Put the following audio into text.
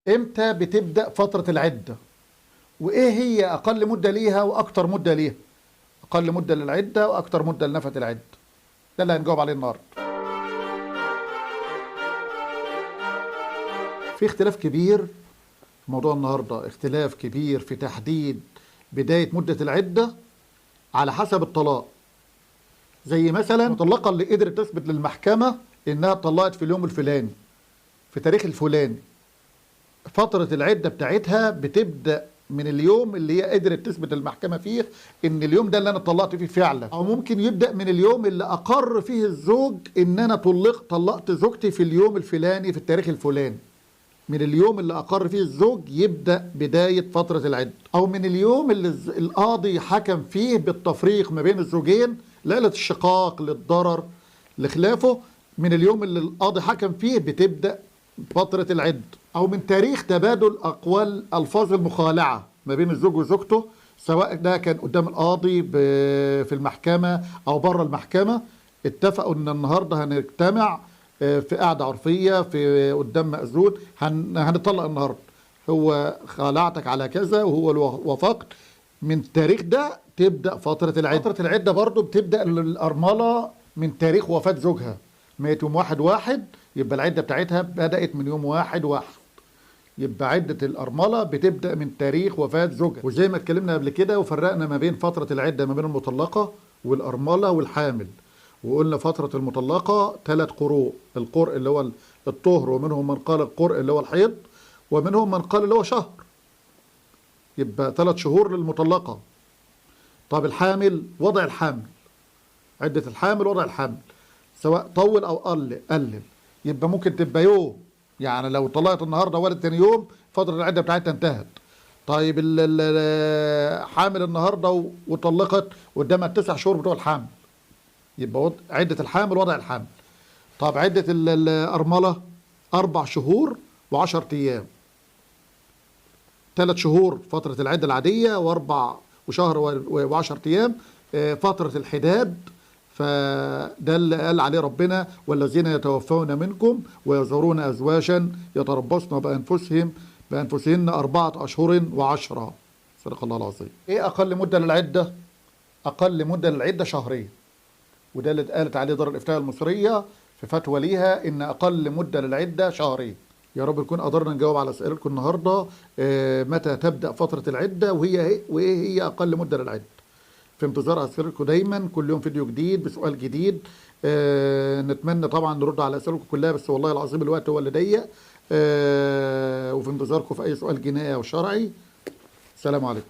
امتى بتبدأ فترة العدة؟ وايه هي اقل مدة ليها واكتر مدة ليها؟ اقل مدة للعدة واكتر مدة لنفقة العدة. ده اللي هنجاوب عليه النهارده. في اختلاف كبير في موضوع النهارده، اختلاف كبير في تحديد بداية مدة العدة على حسب الطلاق. زي مثلا المطلقة اللي قدرت تثبت للمحكمة انها اتطلقت في اليوم الفلاني في تاريخ الفلاني، فترة العدة بتاعتها بتبدأ من اليوم اللي هي قدرت تثبت للمحكمة فيه ان اليوم ده اللي انا اتطلقت فيه فعلا، او ممكن يبدأ من اليوم اللي اقر فيه الزوج ان انا طلقت زوجتي في اليوم الفلاني في التاريخ الفلاني. من اليوم اللي أقر فيه الزوج يبدأ بداية فترة العدة، أو من اليوم اللي القاضي حكم فيه بالتفريق ما بين الزوجين، لا للشقاق للضرر لخلافه، من اليوم اللي القاضي حكم فيه بتبدأ فترة العدة، أو من تاريخ تبادل أقوال ألفاظ المخالعة ما بين الزوج وزوجته، سواء ده كان قدام القاضي في المحكمة أو بره المحكمة، اتفقوا إن النهاردة هنجتمع في قعدة عرفية في قدام مأذون، هنطلق النهارده، هو خلعتك على كذا وهو اللي وافقت، من التاريخ ده تبدأ فترة العدة. فترة العدة برضو بتبدأ للأرملة من تاريخ وفاة زوجها، مات يوم 1/1 يبقى العدة بتاعتها بدأت من يوم 1/1، يبقى عدة الأرملة بتبدأ من تاريخ وفاة زوجها. وزي ما اتكلمنا قبل كده وفرقنا ما بين فترة العدة ما بين المطلقة والأرملة والحامل، وقلنا فترة المطلقة 3 قروء، القرء اللي هو الطهر، ومنهم من قال القرء اللي هو الحيض، ومنهم من قال اللي هو شهر، يبقى 3 شهور للمطلقة. طب الحامل، وضع الحمل، عدة الحامل وضع الحمل سواء طول أو قلل، يبقى ممكن تبقى يوم، يعني لو طلقت النهاردة ولد تاني يوم فترة العدة بتاعتها انتهت. طيب حامل النهاردة وطلقت قدامها 9 شهور بتوع الحمل، يبقى عدة الحامل وضع الحمل. طب عدة الأرملة 4 شهور و10 أيام، 3 شهور فترة العدة العادية، و4 وشهر و10 أيام فترة الحداد. فده اللي قال عليه ربنا: والذين يتوفون منكم ويذرون أزواجا يتربصن بأنفسهن 4 أشهر و10. صدق الله العظيم. إيه أقل مدة للعدة؟ أقل مدة للعدة 2 شهور، وده اللي اتقالت عليه دار الإفتاء المصرية في فتوى ليها إن أقل مدة للعدة 2 شهور. يا رب نكون قدرنا نجاوب على أسئلتكم النهارده، متى تبدأ فترة العدة، وهي وإيه هي أقل مدة للعدة. في انتظار أسئلتكم دايما، كل يوم فيديو جديد بسؤال جديد. نتمنى طبعا نرد على أسئلتكم كلها، بس والله العظيم الوقت هو اللي ضيق. وفي انتظاركم في أي سؤال جنائي أو شرعي. السلام عليكم.